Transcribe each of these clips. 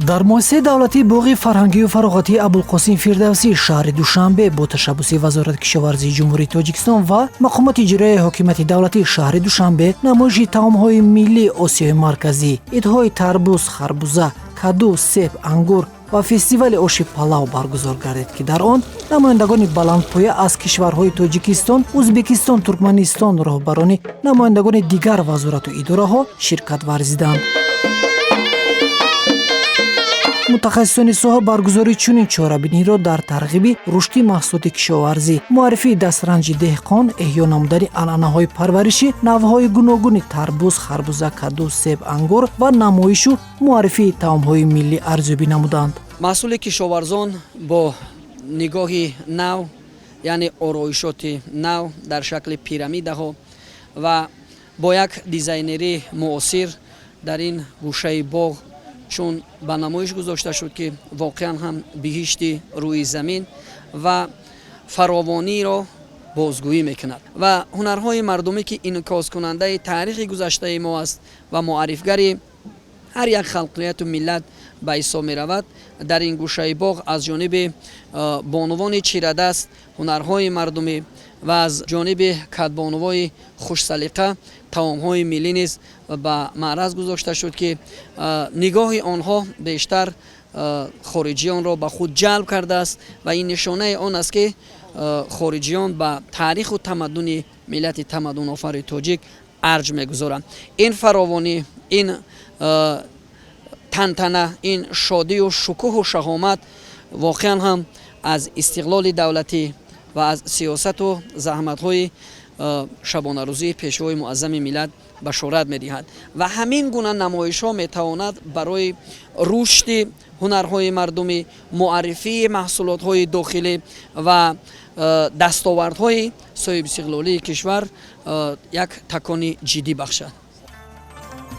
Дар муассисаи давлатии боғи фарҳангию фароғатии Абулқосим Фирдавсӣ шаҳри Душанбе бо ташаббуси Вазорати кишоварзии Ҷумҳурии Тоҷикистон ва мақомоти иҷроияи ҳокимияти давлатии шаҳри Душанбе намоиши таомҳои миллии Осиёи Марказӣ, идҳои тарбуз, харбуза, каду, себ, ангур ва фестивали оши палав баргузор гардид, ки дар он намояндагони баландпоя аз кишварҳои Тоҷикистон, Ӯзбекистон, Туркманистон, роҳбарони намояндагони дигар вазорату идораҳо ширкат варзиданд. Мутахассисони соҳа баргузории чунин чорабиниро дар тарғиби рушди маҳсулоти кишоварзӣ, муаррифии дастранҷи деҳқон, эҳё намудани анъанаҳои парвариши навъҳои гуногуни тарбуз, харбуза, каду, себ, ангур ва намоишу муаррифии таомҳои миллӣ арзёбӣ намуданд. Маҳсули кишоварзон бо нигоҳи нав, яъне ороишоти нав дар шакли пирамидаҳо ва бо як дизайнерии муосир дар ин гӯшаи боғ чун ба намоиш гузошта шуд, ки воқеан ҳам биҳишти рӯи замин ва фаровониро бозгӯӣ мекунад ва ҳунарҳои мардумӣ, ки инъикоскунандаи таърихи гузаштаи мо аст ва муаррифгари ҳар як халқияту миллат ба ҳисоб меравад, дар ин гӯшаи боғ аз ҷониби бонувони чирадаст ҳунарҳои мардумӣ ва аз ҷониби кадбонувои хушсалиқа таомҳои миллӣ низ ба маъраз гузошта шуд, ки нигоҳи онҳо бештар хориҷиёнро ба худ ҷалб кардааст ва ин нишонаи он аст, ки хориҷиён ба таъриху тамаддуни миллати тамаддунофари тоҷик арҷ мегузоранд. Ин фаровонӣ, ин тантана, ин шодию шукӯҳу шаҳомат воқеан ҳам аз истиқлоли давлатӣ ва аз сиёсату заҳматҳои шабонарӯзии Пешвои муаззами миллат башорат медиҳад ва ҳамин гуна намоишҳо метавонад барои рушди ҳунарҳои мардумӣ, муаррифии маҳсулотҳои дохилӣ ва дастовардҳои соҳибистиқлолии кишвар як такони ҷиддӣ бахшад.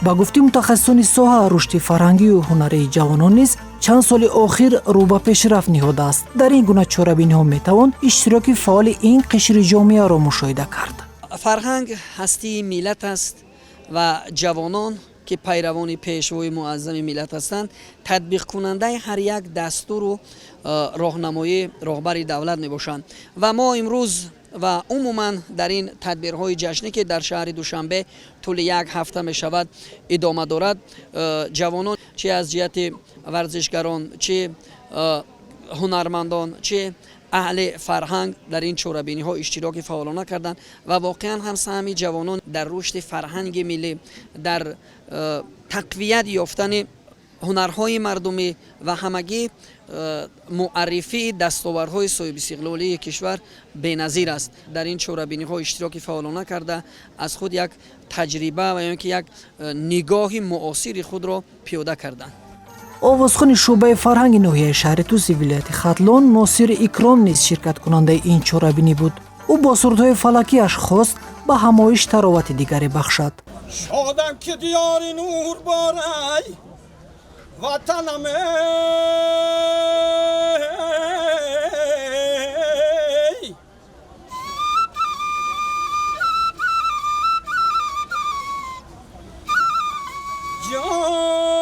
Ба гуфти мутахассисони соҳа, рушди фарҳангию ҳунарии ҷавонон низ чанд соли охир рӯ ба пешрафт ниҳодааст. Дар ин гуна чорабиниҳо метавон иштироки фаъоли ин қишри ҷомеаро мушоҳида кард. Фарҳанг ҳастии миллат аст ва ҷавонон, ки пайравони Пешвои муаззами миллат ҳастанд, татбиқкунандаи ҳар як дастуру роҳнамоии роҳбари давлат мебошанд. Ва мо имрӯз ва умуман дар ин тадбирҳои ҷашнӣ, ки дар шаҳри Душанбе тӯли як ҳафта мешавад идома дорад, ҷавонон чи аз ҷиҳати варзишгарон, чи ҳунармандон, чи аҳли фарҳанг дар ин чорабиниҳо иштироки фаъолона карданд ва воқеан ҳам саҳми ҷавонон дар рушди фарҳанги миллӣ, дар тақвият ёфтани ҳунарҳои мардумӣ ва ҳамагӣ муаррифии дастовардҳои соҳибистиқлолии кишвар беназир аст. Дар ин чорабиниҳо иштироки фаъолона карда, аз худ як таҷриба ва ё ки як нигоҳи муосири худро пиёда карданд. Овозхони шӯъбаи фарҳанги ноҳияи шаҳри Туси вилояти Хатлон Носири Икром низ ширкаткунандаи ин чорабинӣ буд. Ӯ бо сурудҳои фалакиаш хост ба ҳамоиш таровати дигаре бахшад. Шодам, ки диёри нур борай ватанам эй.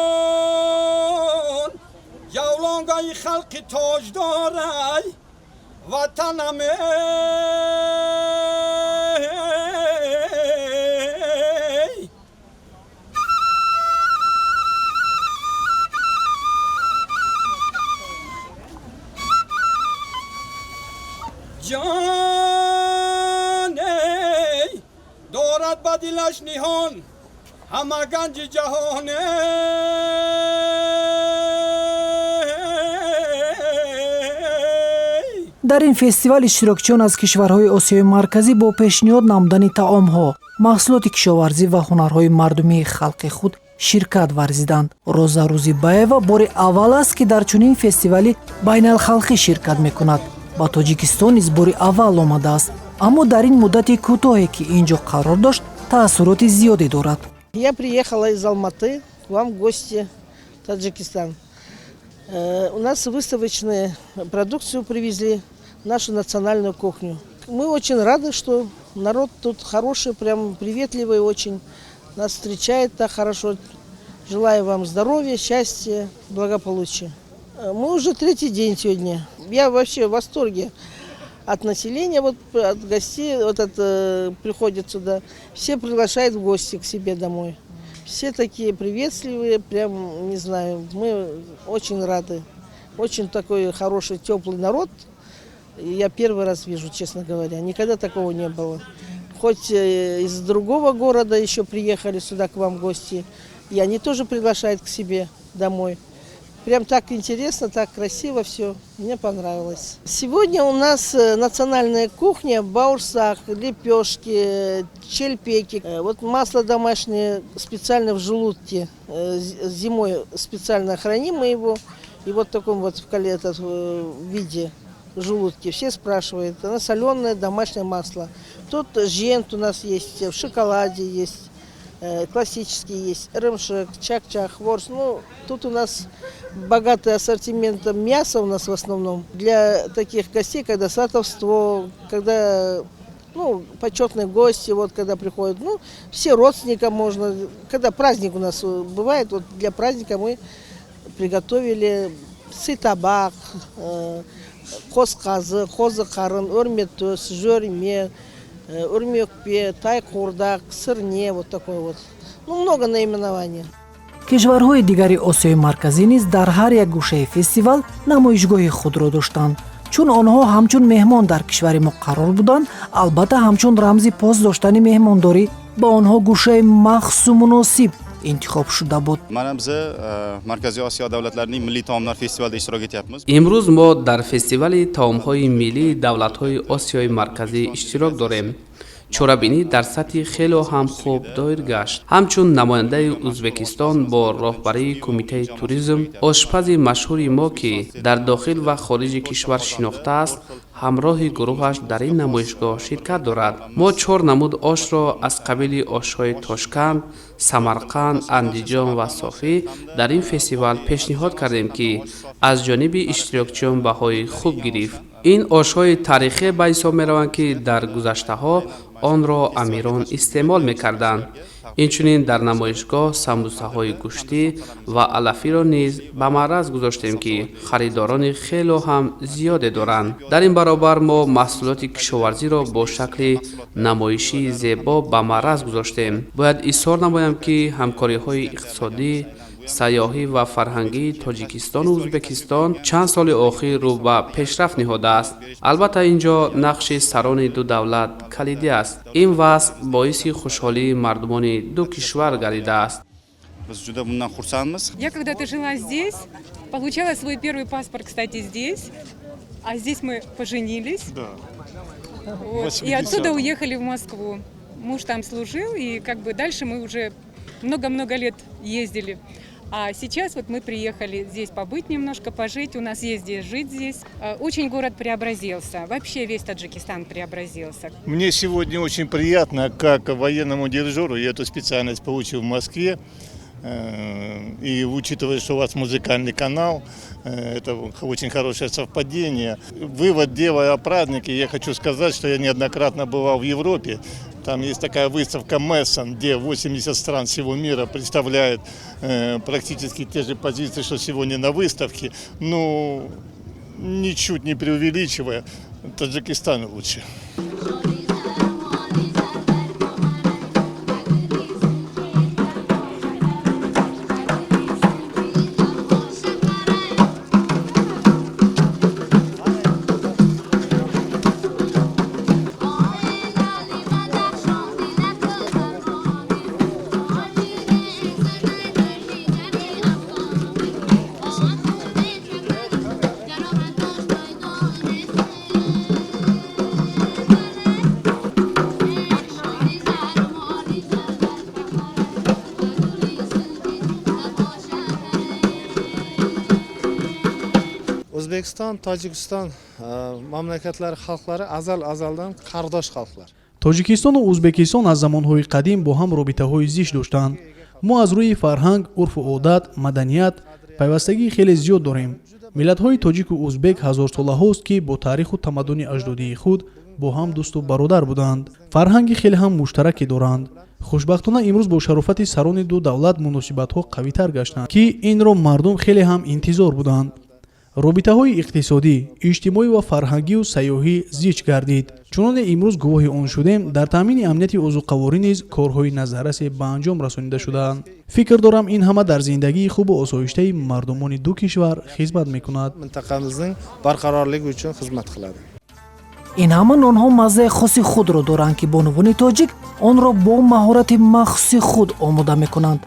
Ҷон ҷавлонгаи халқи тоҷдорай ватанам эй. Ҷон эй, дорад ба дилаш ниҳон ҳама ганҷи ҷаҳон эй. Дар ин фестивал иштирокчиён аз кишварҳои Осиёи Марказӣ бо пешниҳод намудани таомҳо, маҳсулоти кишоварзӣ ва ҳунарҳои мардумии халқи худ ширкат варзиданд. Роза Рӯзибаева бори аввал аст, ки дар чунин фестивали байналхалқӣ ширкат мекунад. Ба Тоҷикистон низ бори аввал омадааст, аммо дар ин муддати кӯтоҳе, ки ин ҷо қарор дошт, таассуроти зиёде дорад. Я приехала из Алматы к вам в гости в Таджикистан. У нас выставочную продукцию привезли, нашу национальную кухню. Мы очень рады, что народ тут хороший, прям приветливый очень. Нас встречает так хорошо. Желаю вам здоровья, счастья, благополучия. Мы уже третий день сегодня. Я вообще в восторге от населения, вот от гостей, вот приходят сюда. Все приглашают в гости к себе домой. Все такие приветливые, прям, не знаю, мы очень рады. Очень такой хороший, теплый народ. Я первый раз вижу, честно говоря. Никогда такого не было. Хоть из другого города еще приехали сюда к вам гости, и они тоже приглашают к себе домой. Прям так интересно, так красиво все. Мне понравилось. Сегодня у нас национальная кухня: баурсак, лепешки, чельпеки. Вот масло домашнее специально в желудке. Зимой специально храним мы его. И вот в таком вот этот, виде в желудке. Все спрашивают. Она соленое домашнее масло. Тут жент у нас есть, в шоколаде есть, классический есть, ырымшик, чак-чак, ворс. Ну, тут у нас богатый ассортимент мяса у нас в основном. Для таких гостей, когда сватовство, когда, ну, почетные гости, вот когда приходят, ну, все родственникам можно. Когда праздник у нас бывает, вот для праздника мы приготовили сыйтабак, қос қазы, қозы қарын, өрме төс, жөрме, өрме өкпе, тай қуырдақ, сырне, вот такой вот. Ну, много наименований. Кишварҳои дигари Осиёи Марказӣ низ дар ҳар як гӯшаи фестивал намоишгоҳи худро доштанд. Чун онҳо ҳамчун меҳмон дар кишвари мо қарор буданд, албатта, ҳамчун рамзи пос доштани меҳмондорӣ ба онҳо гӯшаи махсусу муносиб интихоб шуда буд. Mana biza Markaziy Osiyo davlatlarining milliy taomlar festivalida ishtirok etyapmiz. Имрӯз мо дар фестивали таомҳои миллии давлатҳои Осиёи Марказӣ иштирок дорем. Чорабинӣ дар сатҳи хело ҳам хуб доир гашт. Ҳамчун намояндаи Ӯзбекистон бо роҳбарии Кумитаи туризм, ошпази машҳури мо, ки дар дохил ва хориҷи кишвар шинохтааст, ҳамроҳи гурӯҳаш дар ин намоишгоҳ ширкат дорад. Мо чор намуд ошро аз қабили ошҳои Тошканд, Самарқанд, Андиҷон ва Софӣ дар ин фестивал пешниҳод кардем, ки аз ҷониби иштирокчиён баҳои хуб гирифт. Ин ошҳои таърихие ба ҳисоб мераванд, ки дар гузаштаҳо онро амирон истеъмол мекарданд. Инчунин дар намоишгоҳ самбусаҳои гӯштӣ ва алафиро низ ба маъраз гузоштем, ки харидорони хело ҳам зиёде доранд. Дар ин баробар мо маҳсулоти кишоварзиро бо шакли намоишии зебо ба маъраз гузоштем. Бояд изҳор намоям, ки ҳамкориҳои иқтисодӣ, сайёҳӣ ва фарҳангии Тоҷикистону Ӯзбекистон чанд соли охир рӯ ба пешрафт ниҳодааст. Албатта, ин ҷо нақши сарони ду давлат калидӣ аст. Ин вазъ боиси хушҳолии мардумони ду кишвар гардидааст. Biz juda bundan xursandmiz. Я когда-то жила здесь, получала свой первый паспорт, кстати, здесь. А здесь мы поженились. Да. Вот. И отсюда уехали в Москву. Муж там служил, и как бы дальше мы уже много-много лет ездили. А сейчас вот мы приехали здесь побыть немножко, пожить. У нас есть где жить здесь. Очень город преобразился. Вообще весь Таджикистан преобразился. Мне сегодня очень приятно, как военному дирижеру, я эту специальность получил в Москве, и учитывая, что у вас музыкальный канал, это очень хорошее совпадение. Вывод делая о празднике, я хочу сказать, что я неоднократно бывал в Европе. Там есть такая выставка Мессен, где 80 стран всего мира представляют практически те же позиции, что сегодня на выставке. Ну, ничуть не преувеличивая, Таджикистан лучше. O'zbekiston, Tojikiston mamlakatlari xalqlari azal azaldan qardosh xalqlar. Тоҷикистону Ӯзбекистон аз замонҳои қадим бо ҳам робитаҳои зич доштанд. Мо аз рӯи фарҳанг, урфу одат, маданият пайвастагии хеле зиёд дорем. Миллатҳои тоҷику ӯзбек ҳазорсолаҳост, ки бо таъриху тамаддуни аҷдодии худ бо ҳам дӯсту бародар буданд, фарҳанги хеле ҳам муштараке доранд. Хушбахтона, имрӯз бо шарофати сарони ду давлат муносибатҳо қавитар гаштанд, ки инро мардум хеле ҳам интизор буданд. Робитаҳои иқтисодӣ, иҷтимоӣ ва фарҳангию сайёҳӣ зич гардид. Чуноне имрӯз гувоҳи он шудем, дар таъмини амнияти озуқаворӣ низ корҳои назаррасе ба анҷом расонида шудаанд. Фикр дорам, ин ҳама дар зиндагии хубу осоиштаи мардумони ду кишвар хизмат мекунад. Mintaqamizning barqarorligi uchun xizmat qiladi. Ин ҳама нонҳо маззаи хоси худро доранд, ки бонувони тоҷик онро бо маҳорати махсуси худ омода мекунанд.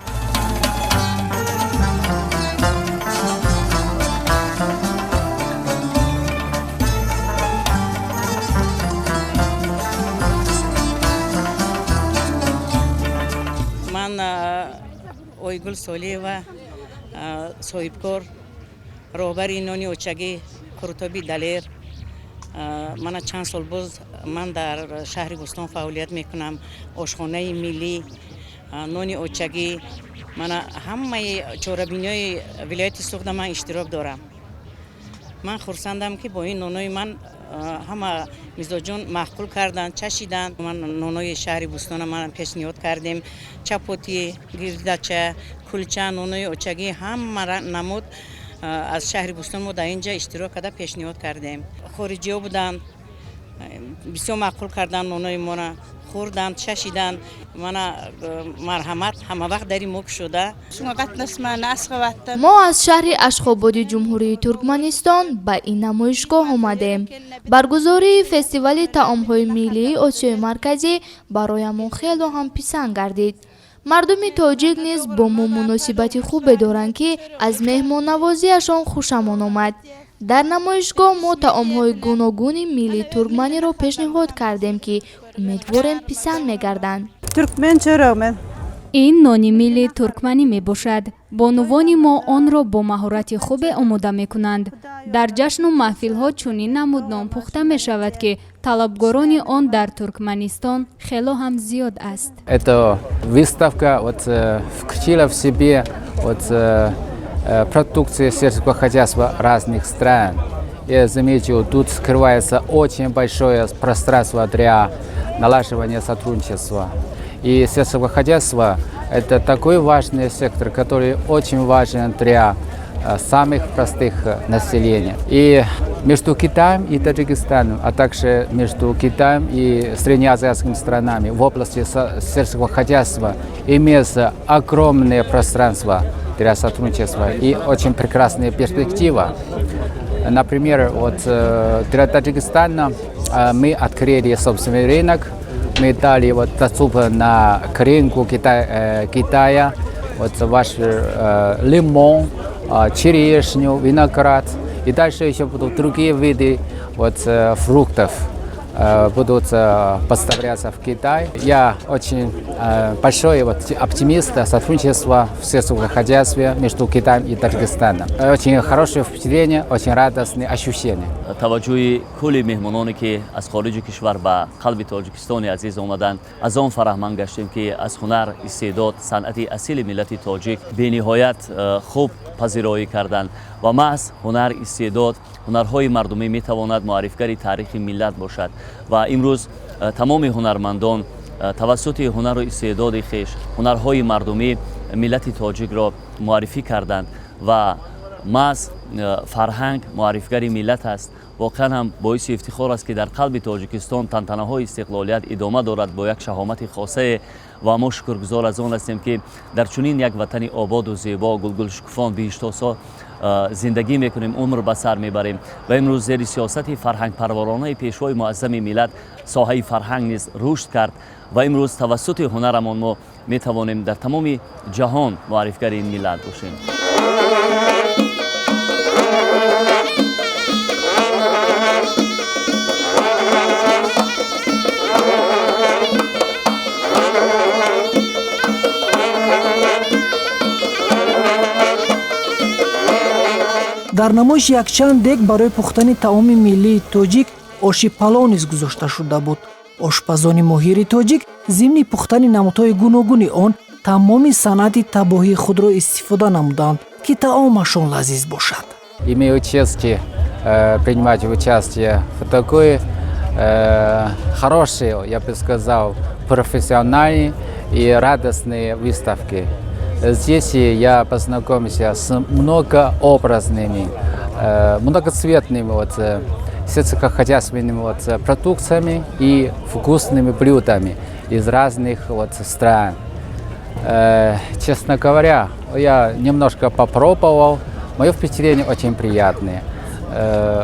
Ман Ойгул Солиева, соҳибкор, роҳбари нони очагӣ Қурутоби Далер. Мана чанд сол боз ман дар шаҳри Бӯстон фаъолият мекунам. Ошхонаи миллӣ, нони очагӣ, мана ҳамаи чорабиниҳои вилояти Суғда ман иштирок дорам. Ман хурсандам, ки бо ин нонои ман ҳама мизоҷон маъқул карданд, чашиданд. Ман нонои шаҳри Бӯстона ман пешниҳод кардем: чапотӣ, гирдача, кулча, нонои очагӣ, ҳама намуд аз шаҳри Бӯстон мо дар ин ҷа иштирок карда пешниҳод кардем. Хориҷиҳо буданд, бисёр маъқул карданд, нонои моро хӯрданд, чашиданд. Мана, марҳамат, ҳамавақт дари мо кушода. Мо аз шаҳри Ашхободи Ҷумҳурии Туркманистон ба ин намоишгоҳ омадем. Баргузории фестивали таомҳои миллии Осиёи Марказӣ бароямон хело ҳам писанд гардид. Мардуми тоҷик низ бо мо муносибати хубе доранд, ки аз меҳмоннавозиашон хушамон омад. Дар намоишгоҳ мо таомҳои гуногуни миллии туркманиро пешниҳод кардем, ки умедворем, писанд мегарданд. Türkmen çöreği. Ин нони миллии туркманӣ мебошад. Бонувони мо онро бо маҳорати хубе омода мекунанд. Дар ҷашну маҳфилҳо чунин намуд нон пухта мешавад, ки талабгорони он дар Туркманистон хело ҳам зиёд аст. Эта выставка вот включила в себе вот продукции сельского хозяйства разных стран. Я заметил, тут скрывается очень большое пространство для налаживания сотрудничества. И сельское хозяйство – это такой важный сектор, который очень важен для самых простых населения. И между Китаем и Таджикистаном, а также между Китаем и среднеазиатскими странами в области сельского хозяйства имеется огромное пространство для сотрудничества и очень прекрасная перспектива. Например, вот для Таджикистана мы открыли собственный рынок, мы дали вот доступ на к рынку Китая, вот ваш лимон, черешню, виноград. И дальше еще будут другие виды вот фруктов будут поставляться в Китай. Я очень большой вот оптимист сотрудничества в сельском хозяйстве между Китаем и Таджикистаном. Очень хорошее впечатление, очень радостные ощущения. Таваҷҷӯҳи кулли меҳмононе, ки аз хориҷи кишвар ба қалби Тоҷикистони азиз омаданд, аз он фараҳманд гаштем, ки аз ҳунар, истеъдод, санъати асили миллати тоҷик бениҳоят хуб пазироӣ карданд. Ва маҳз ҳунар, истеъдод, ҳунарҳои мардумӣ метавонад муаррифгари таърихи миллат бошад. Ва имрӯз тамоми ҳунармандон тавассути ҳунару истеъдоди хеш, ҳунарҳои мардумӣ миллати тоҷикро муаррифӣ карданд. Ва маҳз фарҳанг муаррифгари миллат аст. Воқеан ҳам боиси ифтихор аст, ки дар қалби Тоҷикистон тантанаҳои истиқлолият идома дорад бо як шаҳомати хосае. Ва мо шукргузор аз он ҳастем, ки дар чунин як ватани ободу зебо, гулгулшукуфон, биҳиштосо зиндагӣ мекунем, умр ба сар мебарем. Ва имрӯз зери сиёсати фарҳангпарваронаи пешвои муаззами миллат соҳаи фарҳанг низ рушд кард. Ва имрӯз тавассути ҳунарамон мо метавонем дар тамоми ҷаҳон муаррифгари ин миллат бошем. Дар намоиш якчанд дег барои пухтани таоми миллии тоҷик, оши палов низ гузошта шуда буд. Ошпазони моҳири тоҷик зимни пухтани намудҳои гуногуни он тамоми санъати табоҳии худро истифода намуданд, ки таомашон лазиз бошад. Имею честь принимать участие в такой хороший, я бы сказал, профессиональный и радостные выставки. Здесь я познакомился с многообразными, многоцветными вот, сельскохозяйственными вот, продукциями и вкусными блюдами из разных вот, стран. Честно говоря, я немножко попробовал. Мое впечатление очень приятное.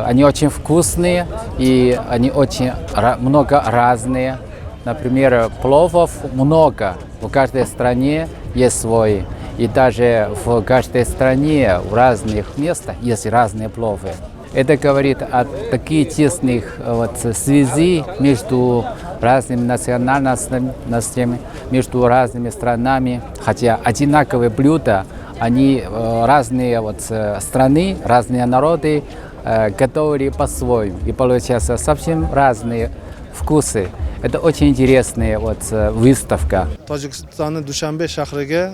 Они очень вкусные и они очень много разные. Например, пловов много. В каждой стране есть свой. И даже в каждой стране, в разных местах есть разные пловы. Это говорит о таких тесных вот, связи между разными национальностями, между разными странами. Хотя одинаковые блюда, они разные вот, страны, разные народы готовили по-своему. И получаются совсем разные вкусы. Это очень интересная вот, выставка. Tojikistonni Dushanbe shahriga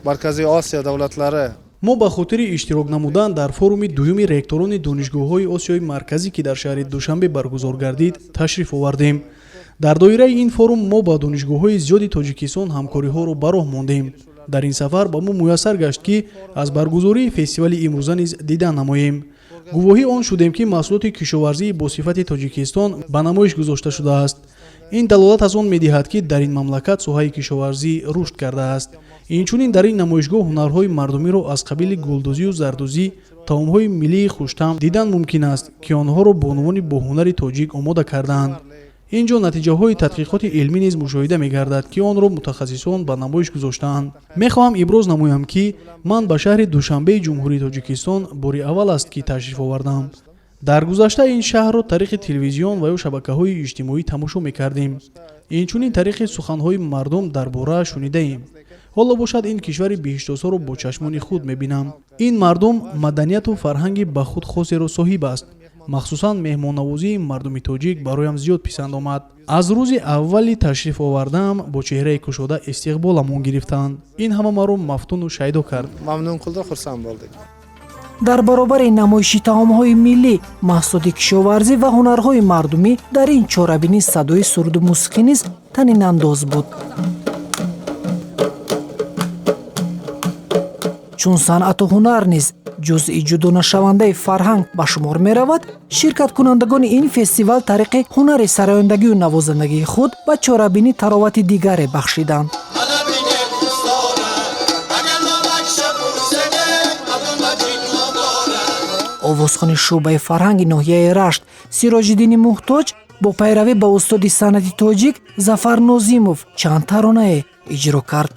Markaziy Osiyo davlatlari Мо ба хотири иштирок намудан дар форуми дуюми ректорони донишгоҳҳои Осиёи Марказӣ, ки дар шаҳри Душанбе баргузор гардид, ташриф овардем. Дар доираи ин форум мо ба донишгоҳҳои зиёди Тоҷикистон ҳамкориҳоро ба роҳ мондем. Дар ин сафар ба мо муяссар гашт, ки аз баргузории фестивали имрӯза низ дидан намоем. Гувоҳи он шудем, ки маҳсулоти кишоварзии бо сифати Тоҷикистон ба намоиш гузошта шудааст. Ин далолат аз он медиҳад, ки дар ин мамлакат соҳаи кишоварзӣ рушд кардааст. Инчунин дар ин намоишгоҳ ҳунарҳои мардумиро аз қабили гулдӯзию зардӯзӣ, таомҳои миллии хуштаъм дидан мумкин аст, ки онҳоро бонувони боҳунари тоҷик омода кардаанд. Ин ҷо натиҷаҳои тадқиқоти илмӣ низ мушоҳида мегардад, ки онро мутахассисон ба намоиш гузоштаанд. Мехоҳам иброз намоям, ки ман ба шаҳри Душанбеи Ҷумҳурии Тоҷикистон бори аввал аст, ки ташриф овардам. Дар гузашта ин шаҳрро тариқи телевизион ва ё шабакаҳои иҷтимоӣ тамошо мекардем, инчунин тариқи суханҳои мардум дар борааш шунидаем. Ҳоло бошад, ин кишвари биҳиштосоро бо чашмони худ мебинам. Ин мардум маданияту фарҳанги ба худ хосеро соҳиб аст. Махсусан меҳмоннавозии мардуми тоҷик бароям зиёд писанд омад. Аз рӯзи аввали ташриф овардаам бо чеҳраи кушода истиқболамон гирифтанд. Ин ҳама маро мафтуну шайдо кард. Mamnun qildi, xursand bo'ldik. Дар баробари намоиши таомҳои миллӣ, маҳсулоти кишоварзӣ ва ҳунарҳои мардумӣ, дар ин чорабинӣ садои суруду мусиқӣ низ танинандоз буд. Чун санъату ҳунар низ ҷузъи ҷудонашавандаи фарҳанг ба шумор меравад, ширкаткунандагони ин фестивал тариқи ҳунари сарояндагию навозандагии худ ба чорабинӣ таровати дигаре бахшиданд. Овозхони шӯъбаи фарҳанги ноҳияи Рашт Сироҷиддини Муҳтоҷ бо пайравӣ ба устоди санъати тоҷик Зафар Нозимов чанд таронае иҷро кард.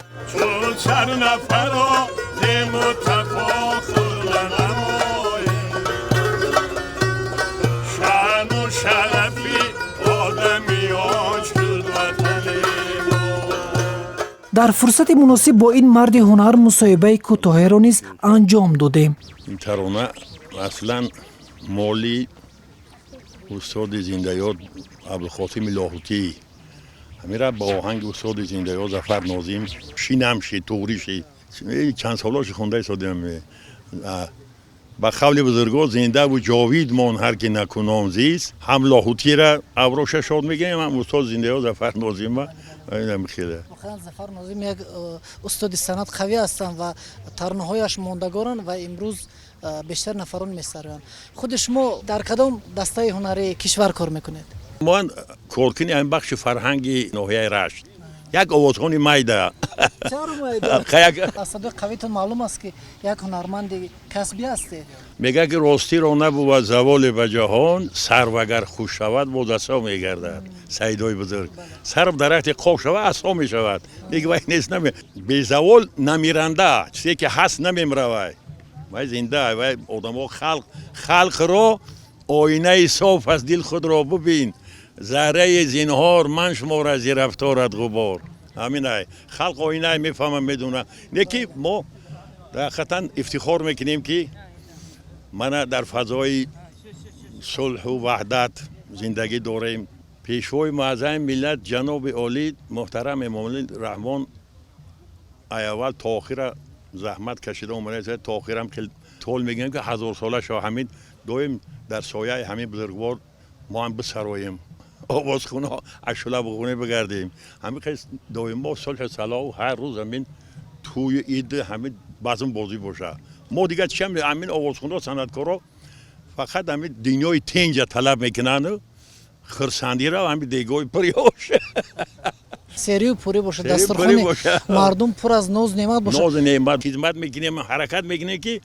Дар фурсати муносиб бо ин марди ҳунар мусоҳибаи кӯтоҳеро низ анҷом додем. Ин тарона аслан моли устоди зиндаёд Абдулқосими Лоҳутӣ. Ҳамира ба оҳанги устоди зиндаёд Зафар Нозим шинам ши, туғрӣ ши, чанд солоши хонда истодем. Ба қавли бузургон, зиндаву ҷовид мон ҳар ки накунон зист. Ҳам Лоҳутира авроша шод мегӯем, ҳам устод зиндаёд Зафар Нозима. Воқеан, Зафар Нозим як устоди санъат қавӣ ҳастанд ва таронаҳояш мондагоранд ва имрӯз бештар нафарон месароянд. Худи шумо дар кадом дастаи ҳунарии кишвар кор мекунед? Ман коркуни ҳамин бахши фарҳанги ноҳияи Рашт, як овозхони майда. Чаро майда? Аз садои қавитон маълум аст, ки як ҳунарманди касбӣ ҳастед. Мегӯяд, ки ростиро набувад заволе ба ҷаҳон, сарв агар хуш шавад, боз асо мегардад. Саидои бузург, сарв дарахти қоқ шавад, асо мешавад. Меги вай нест, наме безавол намиранда, чизе ки ҳаст намемравай, вай зинда, вай одамо, халқ, халқро оинаи соф аст, дил худро бубин, зарраи зинҳор ман шумора зи рафторат ғубор. Ҳаминай халқ оинае мефаҳмам, медонам, не ки мо ҳақиқатан ифтихор мекунем, ки мана дар фазои сулҳу ваҳдат зиндагӣ дорем. Пешвои муаззами миллат, ҷаноби олӣ муҳтарам Эмомалӣ Раҳмон, ай аввал то охира заҳмат кашида омада, то охирам тол мегӯем, ки ҳазорсола шава. Ҳамин доим дар сояи ҳамин бузургвор мо ҳам бисароем. Овозхуно ашула бухоне бигардем. Ҳамин қис доимо сулҳу салоҳ, ҳар рӯз ҳамин тӯю ид, ҳамин базм бозӣ боша. Мо дигар чиам? Ҳамин овозхуно, санъаткоро фақат ҳамин дунёи тинҷа талаб мекунанд, хурсандиро, ҳамин дегои пуриёш. Серию пурӣ бошад, дастурхони мардум пур аз нозу неъмат бошад. Нозу неъмат. Хизмат мекунем, ҳаракат мекунем, ки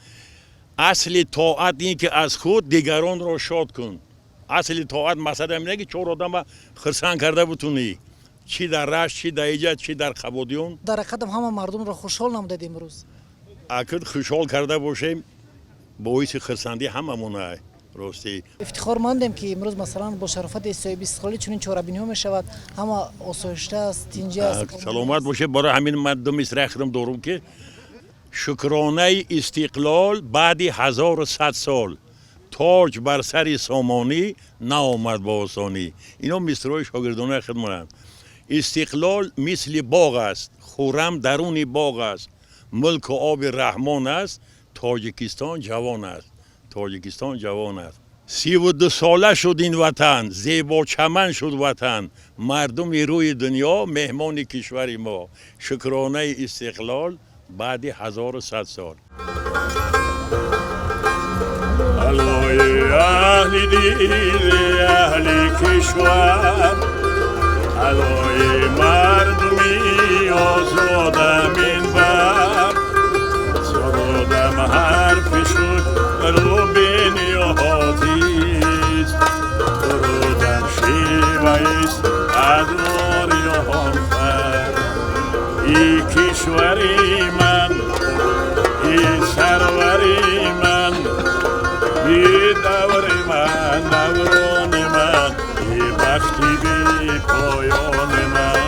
асли тоат ин ки аз худ дигаронро шод кун. Асли тоат мақсад ҳамин, ки чор одама хурсанд карда бутунӣ, чӣ дар Рашт, чӣ дар иҷа, чӣ дар Қабодиён. Дар ҳақиқатам ҳама мардумро хушҳол намудед имрӯз. Акр хушҳол карда бошем, боиси хурсандӣ ҳамамона, ростӣ. Ифтихормандем, ки имрӯз, масалан, бо шарофати соҳиби истиқлолӣ чунин чорабиниҳо мешавад, ҳама осоишта аст, тинҷӣ аст. Саломат бошед. Барои ҳамин ман ду мисраи худам дорум, ки шукронаи истиқлол баъди 1100 сол, тоҷ бар сари сомонӣ наомад бо осонӣ. Ино мисрои шогирдонаи худмонанд. Истиқлол мисли боғ аст, хуррам даруни боғ аст, мулку оби раҳмон аст, Тоҷикистон ҷавон аст, Тоҷикистон ҷавон аст. 32 сола шуд ин ватан, зебочаман шуд ватан, мардуми рӯи дунё меҳмони кишвари мо, шукронаи истиқлол баъди 1100 сол. Аллои аҳли дили аҳли кишвар, аллои мардуми озода минбар, сурудам ҳарфи шукру бениёзист, сурудам шеваист аз ориёнфар. И кишвари ман, и сарвари ман, и даври ман, даврони ман, и бахти бепоёни ман.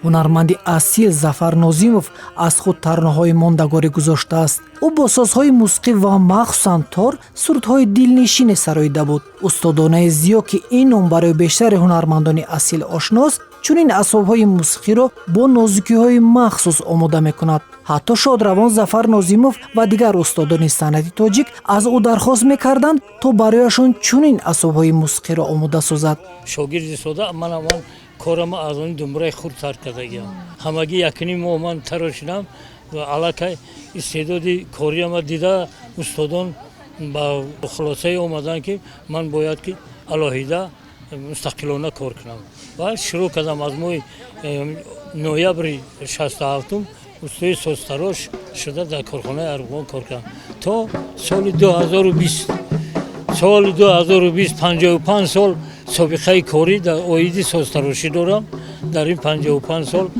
Ҳунарманди асил Зафар Нозимов аз худ таронаҳои мондагорӣ гузоштааст. Ӯ бо созҳои мусиқӣ ва махсусан тор сурудҳои дилнишине сароида буд. Устодонаи зиё, ки ин ном барои бештари ҳунармандони асил ошност, чунин асбобҳои мусиқиро бо нозукиҳои махсус омода мекунад. Ҳатто шодравон Зафар Нозимов ва дигар устодони санъати тоҷик аз ӯ дархост мекарданд, то барояшон чунин асбобҳои мусиқиро омода созад. Шогирди сода манам, ман корама аз он думбураи хурд сар кардагиам. Ҳамагӣ якним моҳ ман тарошидам ва аллакай истеъдоди кориама дида, устодон ба хулосае омаданд, ки ман бояд ки алоҳида мустақилона кор кунам, ва шурӯъ кардам. Аз моҳи ноябри 67-ум устои созтарош шуда дар корхонаи Арғувон кор кардам то соли 2020. Соли 2020 55 сол собиқаи корӣ дар оиди созтарошӣ дорам. Дар ин 55 сол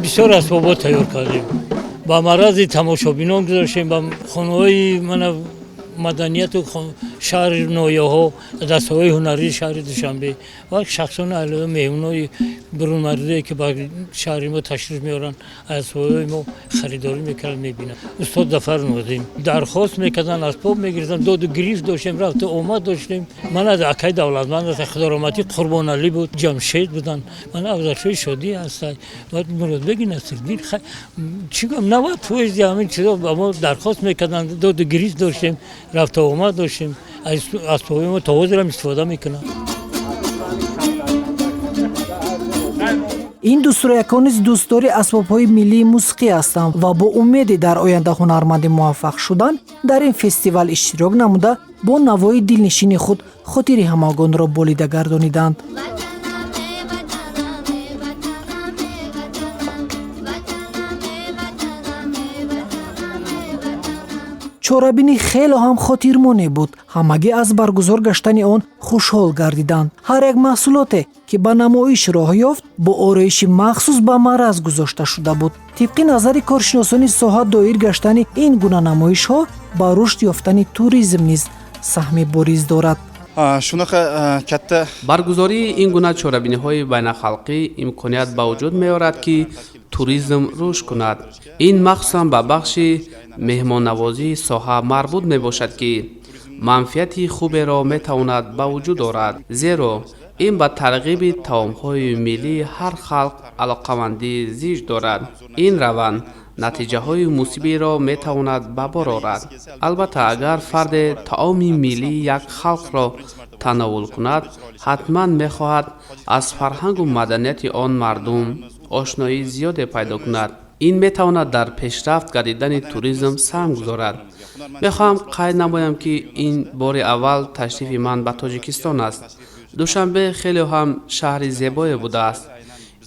бисёр асбобот тайёр кардем, ба маърази тамошобинон гузоштем, ба хонаҳои мана маданияту шаҳри ноҳияҳо, дастаҳои ҳунарии шаҳри Душанбе ва шахсони алоҳида, меҳмонои берунмарзие, ки ба шаҳри мо ташриф меоранд, асбобҳои мо харидорӣ мекарданд, мебинанд. Устод Зафар Нозим дархост мекарданд, асбоб мегирифтанд, доду гирифт доштем, рафту омад доштем. Ман аз акаи Давлатманд аст, худораҳматӣ, Қурбоналӣ буд, Ҷамшед буданд, ман Афзалшоҳи Шодӣ ҳаста, Муродбеги Насриддин. Чӣ гӯям, 90 фоизи ҳамин чизо ба мо дархост мекарданд, доду гирифт доштем, рафту омад доштем, асбобҳои мо то ҳозирам истифода мекунанд. Ин дӯстроякон низ дӯстдори асбобҳои миллии мусиқӣ ҳастанд ва бо умеди дар оянда ҳунарманди муваффақ шудан дар ин фестивал иштирок намуда, бо навои дилнишини худ хотири ҳамагонро болида гардониданд. Чорабинӣ хело ҳам хотирмоне буд. Ҳамагӣ аз баргузор гаштани он хушҳол гардиданд. Ҳар як маҳсулоте, ки ба намоиш роҳ ёфт, бо ороиши махсус ба маъраз гузошта шуда буд. Тибқи назари коршиносони соҳа, доир гаштани ин гуна намоишҳо ба рушд ёфтани туризм низ саҳми бориз дорад. Shunaqa katta Баргузории ин гуна чорабиниҳои байналхалқӣ имконият ба вуҷуд меорад, ки туризм рушд кунад. Ин махсусан ба бахши меҳмоннавозии соҳа марбут мебошад, ки манфиати хуберо метавонад ба вуҷуд орад, зеро Ин ба тарғиби таомҳои миллии ҳар халқ алоқамандии зич дорад. Ин раванд натиҷаҳои мусбиро метавонад ба бор орад. Албатта, агар фарде таоми миллии як халқро тановул кунад, ҳатман мехоҳад аз фарҳангу маданияти он мардум ошноии зиёде пайдо кунад. Ин метавонад дар пешрафт гардидани туризм саҳм гузорад. Мехоҳам қайд намоям, ки ин бори аввал ташрифи ман ба Тоҷикистон аст. Душанбе хеле ҳам шаҳри зебое будааст.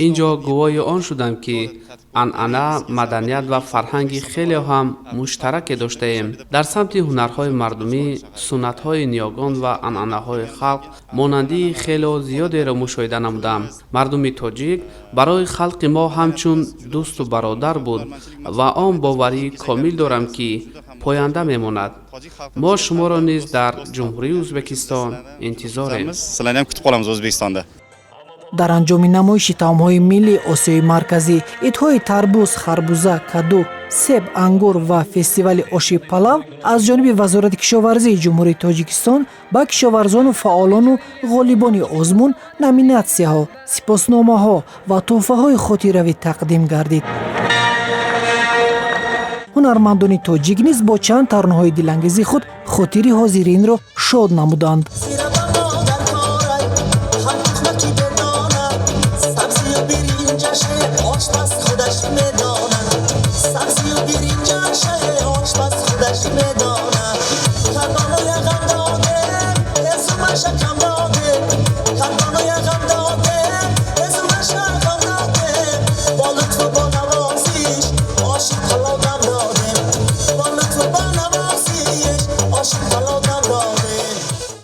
Ин ҷо гувоҳи он шудам, ки анъана, маданият ва фарҳанги хеле ҳам муштараке доштаем. Дар самти ҳунарҳои мардумӣ, суннатҳои ниёгон ва анъанаҳои халқ монандии хело зиёдеро мушоҳида намудам. Мардуми тоҷик барои халқи мо ҳамчун дӯсту бародар буд ва он боварии комил дорам, ки поянда мемонад. Мо шуморо низ дар Ҷумҳурии Ӯзбекистон интизорем. Sizlarni ham kutib qolamiz O'zbekistonda. Дар анҷоми намоиши таомҳои миллии Осиёи Марказӣ, идҳои тарбуз, харбуза, каду, себ, ангур ва фестивали оши палав аз ҷониби Вазорати кишоварзии Ҷумҳурии Тоҷикистон ба кишоварзону фаъолону ғолибони озмун номинатсияҳо, сипосномаҳо ва тӯҳфаҳои хотиравӣ тақдим гардид. Ҳунармандони тоҷик низ бо чанд таронаҳои дилангези худ хотири ҳозиринро шод намуданд. Ошпаз худаш.